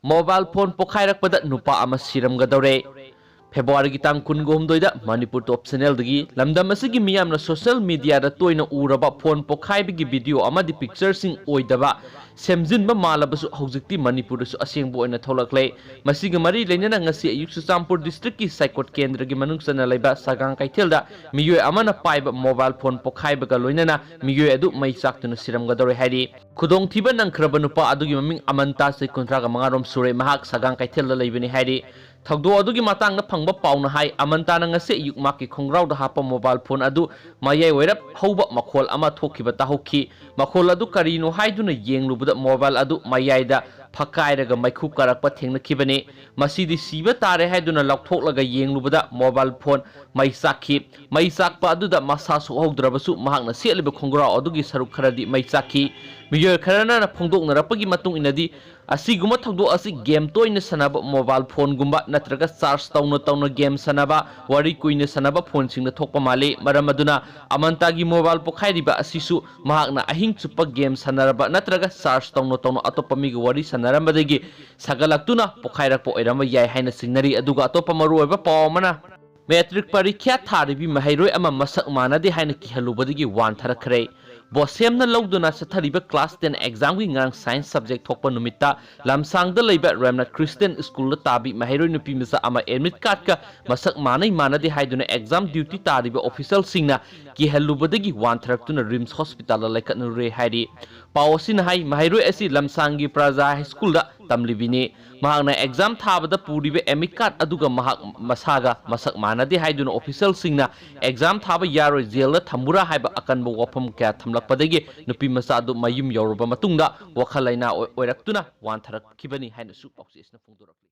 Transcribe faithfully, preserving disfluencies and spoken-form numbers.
Mobile phone ꯄꯣꯈꯥꯏꯔꯛꯄꯗ ꯅꯨꯄꯥ ꯑꯃ ꯁꯤꯔꯝꯒꯗꯧꯔꯦ꯫ ꯐꯦꯕ꯭ꯔꯨꯋꯥꯔꯤꯒꯤ ꯇꯥꯡ ꯀꯨꯟꯒ ꯍꯨꯝꯗꯣꯏꯗ ꯃꯅꯤꯄꯨꯔ ꯇꯣꯞ ꯆꯦꯅꯦꯜꯗꯒꯤ ꯂꯝꯗꯝ ꯑꯁꯤꯒꯤ ꯃꯤꯌꯥꯝꯅ ꯁꯣꯁꯤꯌꯦꯜ ꯃꯤꯗꯤꯌꯥꯗ ꯇꯣꯏꯅ ꯎꯔꯕ ꯐꯣꯟ ꯄꯣꯈꯥꯏꯕꯒꯤ ꯚꯤꯗꯤꯑꯣ ꯑꯃꯗꯤ ꯄꯤꯛꯆꯔꯁꯤꯡ ꯑꯣꯏꯗꯕ ꯁꯦꯝꯖꯤꯟꯕ ꯃꯥꯜꯂꯕꯁꯨ ꯍꯧꯖꯤꯛꯇꯤ ꯃꯅꯤꯄꯨꯔꯗꯁꯨ ꯑꯁꯦꯡꯕ ꯑꯣꯏꯅ ꯊꯣꯛꯂꯛꯂꯦ꯫ ꯃꯁꯤꯒ ꯃꯔꯤ ꯂꯩꯅꯅ ꯉꯁꯤ ꯑꯌꯨꯛ ꯆꯨꯔꯆꯥꯟꯄꯨꯔ ꯗꯤꯁꯇ꯭ꯔꯤꯛꯀꯤ ꯁꯥꯏꯀꯣꯠ ꯀꯦꯟꯗ꯭ꯔꯒꯤ ꯃꯅꯨꯡ ꯆꯟꯅ ꯂꯩꯕ ꯁꯒꯥꯡ ꯀꯩꯊꯦꯜꯗ ꯃꯤꯑꯣꯏ ꯑꯃꯅ ꯄꯥꯏꯕ ꯃꯣꯕꯥꯏꯜ ꯐꯣꯟ ꯄꯣꯈꯥꯏꯕꯒ ꯂꯣꯏꯅꯅ ꯃꯤꯑꯣꯏ ꯑꯗꯨ ꯃꯩ ꯆꯥꯛꯇꯨꯅ ꯁꯤꯔꯝꯒꯗꯧꯔꯦ ꯍꯥꯏꯔꯤ꯫ ꯈꯨꯗꯣꯡꯊꯤꯕ ꯅꯪꯈ꯭ꯔꯕ ꯅꯨꯄꯥ ꯑꯗꯨꯒꯤ ꯃꯃꯤꯡ ꯑꯃꯟꯇꯥ, ꯆꯍꯤ ꯀꯨꯟꯊ꯭ꯔꯥꯒ ꯃꯉꯥꯔꯣꯝ ꯁꯨꯔꯦ꯫ ꯃꯍꯥꯛ ꯁꯒꯥꯡ ꯀꯩꯊꯦꯜꯗ ꯂꯩꯕꯅꯤ ꯍꯥꯏꯔꯤ꯫ ꯊꯧꯗꯣꯛ ꯑꯗꯨꯒꯤ ꯃꯇꯥꯡꯗ ꯐꯪꯕ ꯄꯥꯎꯅ ꯍꯥꯏ, ꯑꯃꯟꯇꯥꯅ ꯉꯁꯤ ꯑꯌꯨꯛ ꯃꯍꯥꯛꯀꯤ ꯈꯣꯡꯒ꯭ꯔꯥꯎꯗ ꯍꯥꯞꯄ ꯃꯣꯕꯥꯏꯜ ꯐꯣꯟ ꯑꯗꯨ ꯃꯌꯥꯏ ꯑꯣꯏꯔꯞ ꯍꯧꯕ ꯃꯈꯣꯜ ꯑꯃ ꯊꯣꯛꯈꯤꯕ ꯇꯥꯍꯧꯈꯤ꯫ ꯃꯈꯣꯜ ꯑꯗꯨ ꯀꯔꯤꯅꯣ ꯍꯥꯏꯗꯨꯅ ꯌꯦꯡꯂꯨꯕꯗ ꯃꯣꯕꯥꯏꯜ ꯑꯗꯨ ꯃꯌꯥꯏꯗ ꯐꯛꯀꯥꯏꯔꯒ ꯃꯩꯈꯨ ꯀꯥꯔꯛꯄ ꯊꯦꯡꯅꯈꯤꯕꯅꯤ꯫ ꯃꯁꯤꯗꯤ ꯁꯤꯕ ꯇꯥꯔꯦ ꯍꯥꯏꯗꯨꯅ ꯂꯧꯊꯣꯛꯂꯒ ꯌꯦꯡꯂꯨꯕꯗ ꯃꯣꯕꯥꯏꯜ ꯐꯣꯟ ꯃꯩ ꯆꯥꯛꯈꯤ꯫ ꯃꯩ ꯆꯥꯛꯄ ꯑꯗꯨꯗ ꯃꯁꯥ ꯁꯣꯛꯍꯧꯗ꯭ꯔꯕꯁꯨ ꯃꯍꯥꯛꯅ ꯁꯦꯠꯂꯤꯕ ꯈꯣꯡꯒ꯭ꯔꯥꯎ ꯑꯗꯨꯒꯤ ꯁꯔꯨꯛ ꯈꯔꯗꯤ ꯃꯩ ꯆꯥꯛꯈꯤ꯫ ꯃꯤꯑꯣꯏ ꯈꯔꯅ ꯐꯣꯡꯗꯣꯛꯅꯔꯛꯄꯒꯤ ꯃꯇꯨꯡ ꯏꯟꯅꯗꯤ, ꯑꯁꯤꯒꯨꯝꯕ ꯊꯧꯗꯣꯛ ꯑꯁꯤ ꯒꯦꯝ ꯇꯣꯏꯅ ꯁꯥꯟꯅꯕ, ꯃꯣꯕꯥꯏꯜ ꯐꯣꯟꯒꯨꯝꯕ ꯅꯠꯇ꯭ꯔꯒ ꯆꯥꯔꯖ ꯇꯧꯅ ꯇꯧꯅ ꯒꯦꯝ ꯁꯥꯟꯅꯕ, ꯋꯥꯔꯤ ꯀꯨꯏꯅ ꯁꯥꯟꯅꯕ ꯐꯣꯟꯁꯤꯡꯗ ꯊꯣꯛꯄ ꯃꯥꯜꯂꯤ꯫ ꯃꯔꯝ ꯑꯗꯨꯅ ꯑꯃꯟꯇꯥꯒꯤ ꯃꯣꯕꯥꯏꯜ ꯄꯣꯈꯥꯏꯔꯤꯕ ꯑꯁꯤꯁꯨ ꯃꯍꯥꯛꯅ ꯑꯍꯤꯡ ꯆꯨꯞꯄ ꯒꯦꯝ ꯁꯥꯟꯅꯔꯕ ꯅꯠꯇ꯭ꯔꯒ ꯆꯥꯔꯖ ꯇꯧꯅ ꯇꯧꯅ ꯑꯇꯣꯞꯄ ꯃꯤꯒ ꯋꯥꯔꯤ ꯁꯥꯟꯅꯔꯝꯕꯗꯒꯤ ꯁꯥꯒꯠꯂꯛꯇꯨꯅ ꯄꯣꯈꯥꯏꯔꯛꯄ ꯑꯣꯏꯔꯝꯕ ꯌꯥꯏ ꯍꯥꯏꯅ ꯆꯤꯡꯅꯔꯤ꯫ ꯑꯗꯨꯒ ꯑꯇꯣꯞꯄ ꯃꯔꯨꯑꯣꯏꯕ ꯄꯥꯎ ꯑꯃꯅ, ꯃꯦꯇ꯭ꯔꯤꯛ ꯄꯔꯤꯈ꯭ꯌꯥ ꯊꯥꯔꯤꯕꯤ ꯃꯍꯩꯔꯣꯏ ꯑꯃ ꯃꯁꯛ ꯃꯥꯟꯅꯗꯦ ꯍꯥꯏꯅ ꯀꯤꯍꯜꯂꯨꯕꯗꯒꯤ ꯋꯥꯟꯊꯔꯛꯈ꯭ꯔꯦ꯫ ꯕꯣꯁꯦꯝꯅ ꯂꯧꯗꯨꯅ ꯆꯠꯊꯔꯤꯕ ꯀ꯭ꯂꯥꯁ ꯇꯦꯟ ꯑꯦꯛꯖꯥꯝꯒꯤ ꯉꯔꯥꯡ ꯁꯥꯏꯟꯁ ꯁꯕꯖꯦꯛ ꯊꯣꯛꯄ ꯅꯨꯃꯤꯠꯇ ꯂꯝꯁꯥꯡꯗ ꯂꯩꯕ ꯔꯦꯝꯅ ꯈ꯭ꯔꯤꯁꯇꯤꯌꯟ ꯁ꯭ꯀꯨꯜꯗ ꯇꯥꯕꯤ ꯃꯍꯩꯔꯣꯏ ꯅꯨꯄꯤ ꯃꯆꯥ ꯑꯃ ꯑꯦꯗꯃꯤꯠ ꯀꯥꯔꯗꯀ ꯃꯁꯛ ꯃꯥꯟꯅꯩ ꯃꯥꯟꯅꯗꯦ ꯍꯥꯏꯗꯨꯅ ꯑꯦꯛꯖꯥꯝ ꯗ꯭ꯌꯨꯇꯤ ꯇꯥꯔꯤꯕ ꯑꯣꯐꯤꯁꯔꯁꯤꯡꯅ ꯀꯤꯍꯜꯂꯨꯕꯗꯒꯤ ꯋꯥꯟꯊꯔꯛꯇꯨꯅ ꯔꯤꯝꯁ ꯍꯣꯁꯄꯤꯇꯥꯜꯗ ꯂꯩꯈꯠꯅꯔꯨꯔꯦ ꯍꯥꯏꯔꯤ꯫ ꯄꯥꯎ ꯑꯁꯤꯅ ꯍꯥꯏ, ꯃꯍꯩꯔꯣꯏ ꯑꯁꯤ ꯂꯝꯁꯥꯡꯒꯤ ꯄ꯭ꯔꯖꯥ ꯍꯥꯏ ꯁ꯭ꯀꯨꯜꯗ ꯇꯝꯂꯤꯕꯤꯅꯤ꯫ ꯃꯍꯥꯛꯅ ꯑꯦꯛꯖꯥꯝ ꯊꯥꯕꯗ ꯄꯨꯔꯤꯕ ꯑꯦꯗꯃꯤꯠ ꯀꯥꯔꯗ ꯑꯗꯨꯒ ꯃꯍꯥꯛ ꯃꯁꯥꯒ ꯃꯁꯛ ꯃꯥꯟꯅꯗꯦ ꯍꯥꯏꯗꯨꯅ ꯑꯣꯐꯤꯁꯔꯁꯤꯡꯅ ꯑꯦꯛꯖꯥꯝ ꯊꯥꯕ ꯌꯥꯔꯣꯏ, ꯖꯦꯜꯗ ꯊꯝꯃꯨꯔꯥ ꯍꯥꯏꯕ ꯑꯀꯟꯕ ꯋꯥꯐꯝ ꯀꯌꯥ ꯊꯝꯂꯛꯄꯗꯒꯤ ꯅꯨꯄꯤ ꯃꯆꯥ ꯑꯗꯨ ꯃꯌꯨꯝ ꯌꯧꯔꯕ ꯃꯇꯨꯡꯗ ꯋꯥꯈꯜ ꯂꯩꯅꯥ ꯑꯣꯏ-, ꯑꯣꯏꯔꯛꯇꯨꯅ ꯋꯥꯟꯊꯔꯛꯈꯤꯕꯅꯤ ꯍꯥꯏꯅꯁꯨ ꯄꯥꯎꯆꯦ ꯑꯁꯤꯅ ꯐꯣꯡꯗꯣꯔꯛꯂꯤ꯫